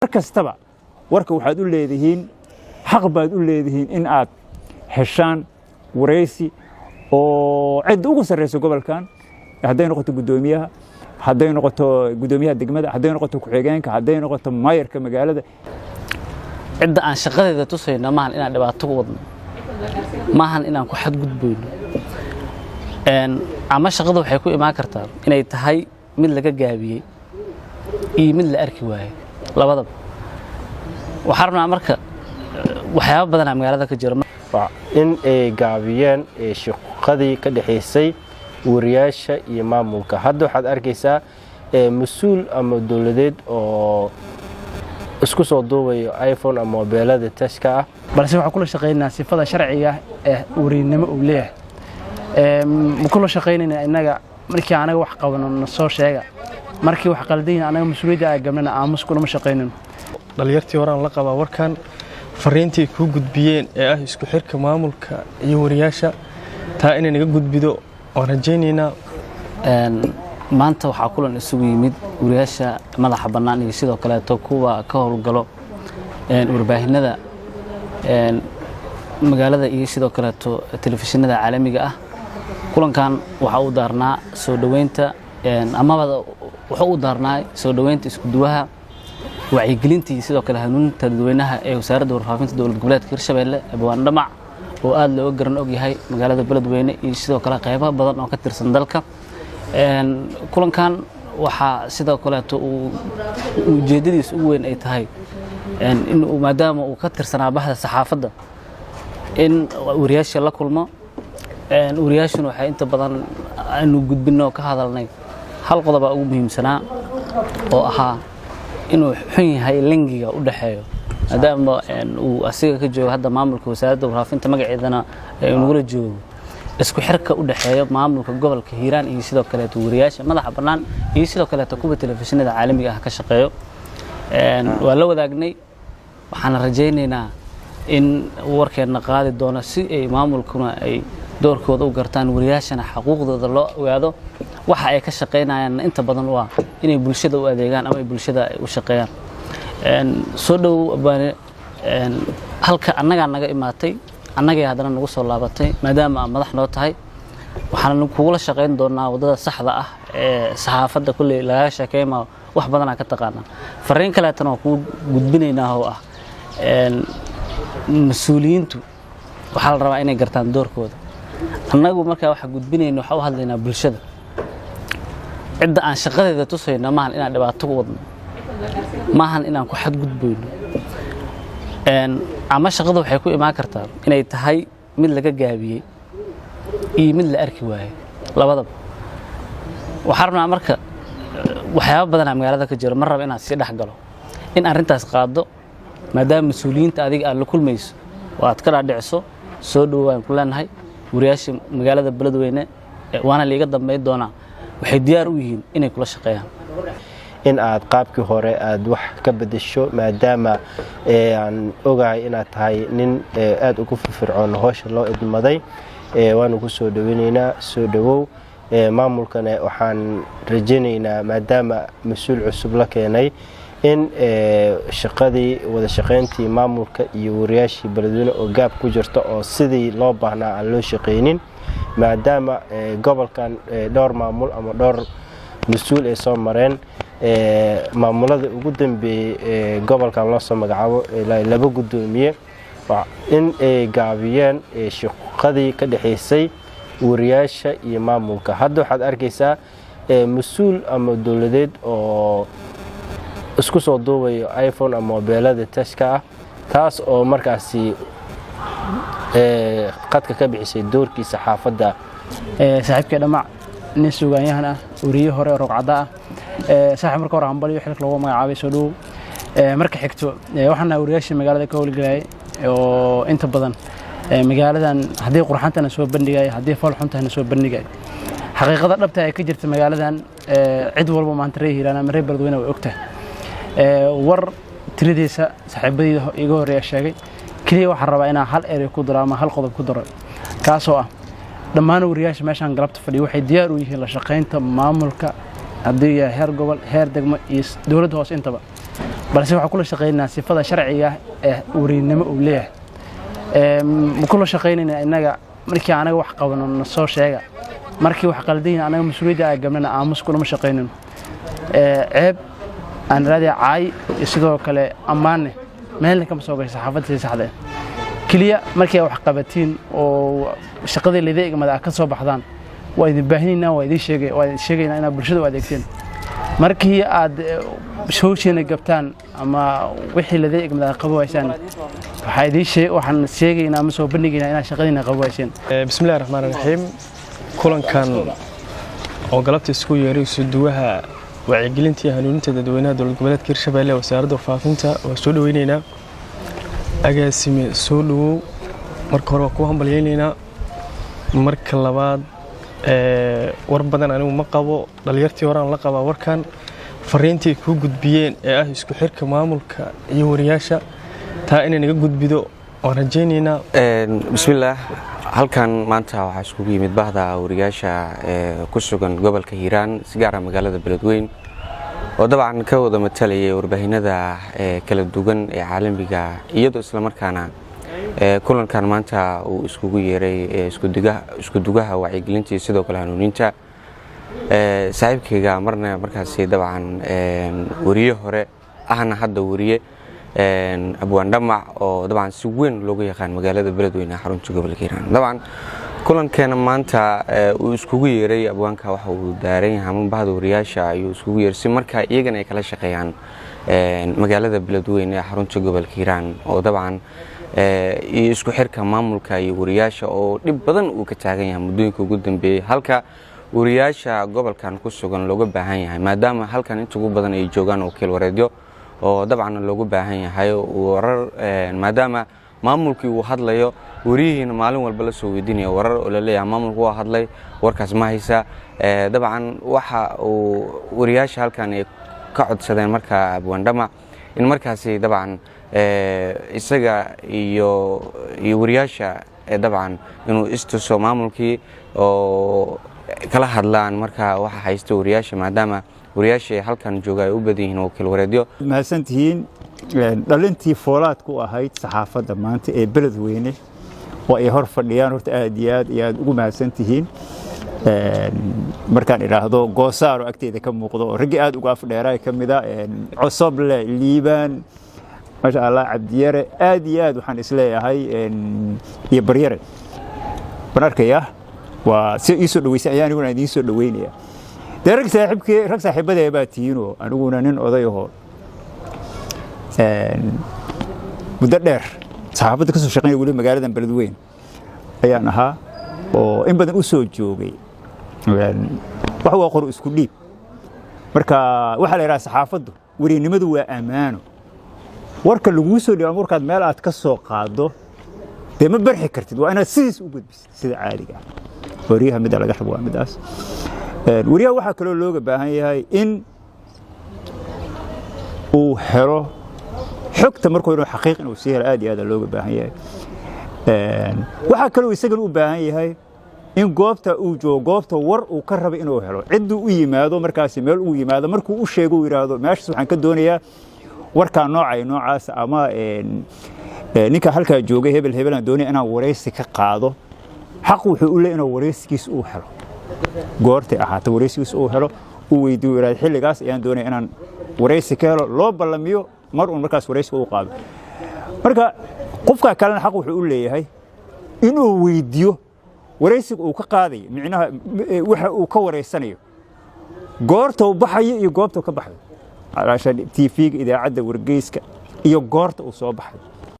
Mar kastaba warka waxaad u leedihiin, xaq baad u leedihiin in aad heshaan waraysi oo cidda ugu sarreysa gobolkan, hadday noqoto guddoomiyaha, hadday noqoto guddoomiyaha degmada, hadday noqoto ku-xigeenka, hadday noqoto maayarka magaalada. Cidda aan shaqadeeda tusayno maahan inaan dhibaato ku wadno, maahan inaan ku xadgudbayno. Ama shaqada waxay ku imaan kartaa inay tahay mid laga gaabiyey iyo mid la arki waayey, labadaba. Waxaan rabnaa marka waxyaaba badanaa magaalada ka jira. In ay gaabiyeen shaqadii ka dhexaysay wariyaasha iyo maamulka. Hadda waxaad arkaysaa mas-uul ama dowladeed oo isku soo duubayo iPhone ama mobeelada touch-ka ah. Balse waxaan kula shaqaynaynaa sifada sharciga ee wariynimo uu leeyahay. Ma kula shaqaynayna innaga markii anaga wax qabano na soo sheega, markii wax qaldayin anaga mas-uuliyadda aa gabnana aamus kulama shaqaynayno. Dhalinyartii horaan la qabaa warkan. Fariintii kuu gudbiyeen ee ah isku xirka maamulka iyo wariyaasha, taa inay naga gudbido waan rajaynaynaa. Maanta waxaa kulan isugu yimid wariyaasha madaxa bannaan iyo sidoo kaleeto kuwa ka howlgalo warbaahinada magaalada iyo sidoo kaleeto telefishinada caalamiga ah. Kulankan waxaa u daarnaa soo dhoweynta, amaba wuxuu u daarnaa soo dhoweynta iskuduwaha wacyigelinta iyo sidoo kale hanuuninta dadweynaha ee Wasaaradda Warfaafinta Dowlad Goboleedka Hirshabelle, Abwaan Dhamac, oo aad looga garan og yahay magaalada Beledweyne iyo sidoo kale qaybo badan oo ka tirsan dalka. Kulankan waxaa sidoo kaleeto uu ujeeddadiisa ugu weyn ay tahay in uu, maadaama uu ka tirsanaa bahda saxaafadda, in wariyaasha la kulmo. Wariyaashuna waxay inta badan aynu gudbinno oo ka hadalnay hal qodobaa ugu muhiimsanaa, oo ahaa inuu xun yahay link-iga u dhexeeyo, maadaama uu asiga ka joogo hadda maamulka Wasaaradda Warfaafinta, magaceedana nagula joogo, isku xirka u dhexeeyo maamulka gobolka Hiiraan iyo sidoo kaleeto wariyaasha madaxa bannaan iyo sidoo kaleeto kuwa telefishinada caalamiga ah ka shaqeeyo. Waa la wadaagnay, waxaana rajaynaynaa in warkeenna qaadi doono si ay maamulkuna ay doorkooda u gartaan, wariyaashana xaquuqdooda loo ogaado. Waxa ay ka shaqaynayaan inta badan waa inay bulshada u adeegaan ama ay bulshada ay u shaqeeyaan. Soo dhow, Abwaane. Halka annagaa naga imaatay, annagay haddana nagu soo laabatay, maadaama aad madax noo tahay, waxaan kugula shaqayn doonaa waddada saxda ah ee saxaafadda. Kulley lagaga sheekeymaa wax badanaa ka taqaanaa. Fariin kaleetana waa kuu gudbinaynaa oo ah mas-uuliyiintu waxaa la rabaa inay gartaan doorkooda. Annagu markaa waxa gudbinayna waxaa u hadlaynaa bulshada. Cidda aan shaqadeeda tusayno maahan inaan dhibaato ku wadno, maahan inaan ku xadgudbayno. Ama shaqada waxay ku imaan kartaa inay tahay mid laga gaabiyey iyo mid la arki waayey, labadaba. Waxaan rabnaa marka waxyaaba badanaa magaalada ka jiro, ma raba inaad sii dhex galo, in arrintaas qaado, maadaama mas-uuliyiinta adiga aad la kulmayso oo aad ka dhaadhiciso. Soo dhowo waan ku leenahay. Wariyaasha magaalada Beledweyne, waana liiga dambayn doonaa, waxay diyaar u yihiin inay kula shaqeeyaan. In aad qaabkii hore aad wax ka bedesho, maadaama aan ogahay inaad tahay nin aada ugu firfircoon howsha loo idmaday, waanu ku soo dhoweyneynaa. Soo dhowow. Maamulkana waxaan rajaynaynaa, maadaama mas-uul cusub la keenay, in shaqadii wada shaqayntii maamulka iyo wariyaashii Beledweyne oo gaab ku jirta oo sidii loo baahnaa aan loo shaqaynin, maadaama gobolkan dhowr maamul ama dhowr mas-uul ay soo mareen, maamulada ugu dambeeyey ee gobolkan loo soo magacaabo ilaa laba guddoomiye, in ay gaabiyeen shaqadii ka dhexaysay wariyaasha iyo maamulka. Hadda waxaad arkaysaa mas-uul ama dowladeed oo isku soo duubayo iPhone ama mobeelada touch-ka ah, taas oo markaasi qadka ka bixisay doorkii saxaafadda. Saaxiibkii Dhamac, nin suugaanyahan ah, wariye hore oo rogcadda ah. Saaxiib, marka hore hambalyo xilka loogu magacaabay, soo dhowow. Marka xigto, waxaan nahay wariyaashii magaalada ka howlgelayay oo inta badan magaaladan haddii qurxantana soo bandhigay, haddii fool xuntahana soo bandhigay. Xaqiiqada dhabta ee ka jirta magaaladan, cid walba maanta reer Hiiraan ama reer Beledweyne way ogtahay. War tiradiisa saaxiibadayda iga horreeya sheegay. Keliya waxaan rabaa inaan hal erey ku daro ama hal qodob ku daro, kaasoo ah dhammaan wariyaasha meeshaan galabta fadhiya waxay diyaar u yihiin la shaqaynta maamulka, haddii yahay heer gobol, heer degmo iyo dowladda hoose intaba. Balse waxaan kula shaqaynaynaa sifada sharciga ah ee wariynimo uu leeyahay. Ma kula shaqaynaynaa innaga markii anaga wax qabano na soo sheega, markii wax qaldayin anaga mas-uuliyadda aa gabnana aamus kulama shaqaynayno. Ceeb aan raadiya, caay iyo sidoo kale ammaanne meelna kama soo gasho saxaafadda si saxda ah. Keliya markii ay wax qabatiin oo shaqadii layda igmada aad ka soo baxdaan, waa idin baahinaynaa, waa idin sheegay, waa idin sheegaynaa inaad bulshada u adeegteen. Markii aad hawshiina gabtaan ama wixii layda igmada aad qaban waysaan, waxaa idiin shee waxaan sheegaynaa ama soo bandhigaynaa inaad shaqadiina qaban wayseen. Bismillahi raxmaan raxiim. Kulankan oo galabta isku yeeray isuduwaha wacyigelinta iyo hanuuninta dadweynaha dowlad goboleedka Hirshabelle, wasaaradda warfaafinta, waa soo dhaweyneynaa. Agaasime, soo dhawow. Marka hore waa kuu hambalyeyneynaa. Marka labaad, war badan anigu ma qabo. Dhalinyartii horaan la qabaa warkan. Fariintii kuu gudbiyeen ee ah isku xirka maamulka iyo wariyaasha, taa inay naga gudbido waan rajaynaynaa. Bismillaah. Halkan maanta waxaa iskugu yimid bahda wariyaasha ee ku sugan gobolka Hiiraan, si gaara magaalada Beledweyn, oo dabcan ka wada matalayay warbaahinada ee kala duwan ee caalamiga, iyadoo islamarkaana kulankan maanta uu iskugu yeeray iskudugaha wacyigelinta iyo sidoo kale hanuuninta, saaxiibkayga, marna markaasi dabcan wariye hore ahna hadda wariye, Abwaan Dhamac, oo dabcan si weyn loogu yaqaan magaalada Beledweyne, xarunta gobolka Hiiraan. Dabcan kulankeena maanta uu iskugu yeeray abwaanka waxa uu daaran yahay ama bahda wariyaasha ayuu iskugu yeeray si markaa iyagana ay kala shaqeeyaan magaalada Beledweyne ee xarunta gobolka Hiiraan, oo dabcan iyo isku xirka maamulka iyo wariyaasha oo dhib badan uu ka taagan yahay muddooyinka ugu dambeeyey, halka wariyaasha gobolkan ku sugan looga baahan yahay, maadaama halkan inta ugu badan ay joogaan wakiil wareedyo, oo dabcan loogu baahan yahay warar, maadaama maamulkii uu hadlayo, wariyihiina maalin walba la soo weydiinaya warar oo laleeyahay maamulku waa hadlay, warkaas ma haysa. Dabcan waxa uu wariyaasha halkan ay ka codsadeen marka Abwaan Dhamac in markaasi dabcan isaga iyo wariyaasha dabcan inuu istuso maamulkii oo kala hadlaan marka waxa haysta wariyaasha, maadaama wariyaasha halkan jooga ay u badan yihiin wakiil wareedyo. Mahadsantihiin dhalintii foolaad ku ahayd saxaafadda maanta ee Beledweyne oo ay hor fadhiyaan. Horta aad iyo aad iyo aad ugu mahadsantihiin. Markaan idhaahdo Goosaaro agteeda ka muuqdo oo raggii aad uga afdheeraay ka mida, Cosoble, Liibaan, maasha Allah, Cabdiyare, aad iyo aad waxaan isleeyahay, iyo Baryare baan arkayaa. Waa si ii soo dhaweysay ayaa aniguna idiin soo dhaweynaya. Dee rag saaxiibkii, rag saaxiibadee baa tihiinoo aniguna nin odayaho muddo dheer saxaafadda ka soo shaqeynaya, weli magaaladan Beledweyn ayaan ahaa oo in badan u soo joogay. Wax waa qor isku dhiib. Marka waxaa la yidhaha saxaafaddu, weriynimadu waa ammaano. Warka laguu soo dhiibo ama warkaad meel aad ka soo qaaddo, dee ma barxi kartid, waa inaad sidiis u gudbisid sida caadiga ah. Wariyaha midda laga rabo waa midaas. Wariyaha waxaa kaloo looga baahan yahay in uu helo xogta markuu inuu xaqiiq inuu sii helo, aad iyo aad looga baahan yahay. Waxaa kaloo isagana u baahan yahay in goobta uu joogo, goobta war uu ka raba inuu helo, cidduu u yimaado markaasi meel uu yimaado, markuu u sheego uu yidhaahdo meeshaas waxaan ka doonayaa warkaa nooca iyo noocaas, ama ninka halkaa joogay hebel hebelaan doonaya inaan waraysi ka qaado, xaq wuxuu u leeyahay inuu waraysigiis uu helo goortay ahaato, waraysigiis uu helo, uu weydiiyo, yidhahdo xilligaas ayaan doonaya inaan waraysi ka helo, loo ballamiyo mar uun markaas waraysiga uu qaado. Marka qofka kalena xaq wuxuu u leeyahay inuu weydiiyo waraysiga uu ka qaadayo, micnaha waxa uu ka wareysanayo, goorta uu baxayo iyo goobta uu ka baxayo, calaashaan TV-ga, idaacadda, wargeyska, iyo goorta uu soo baxayo.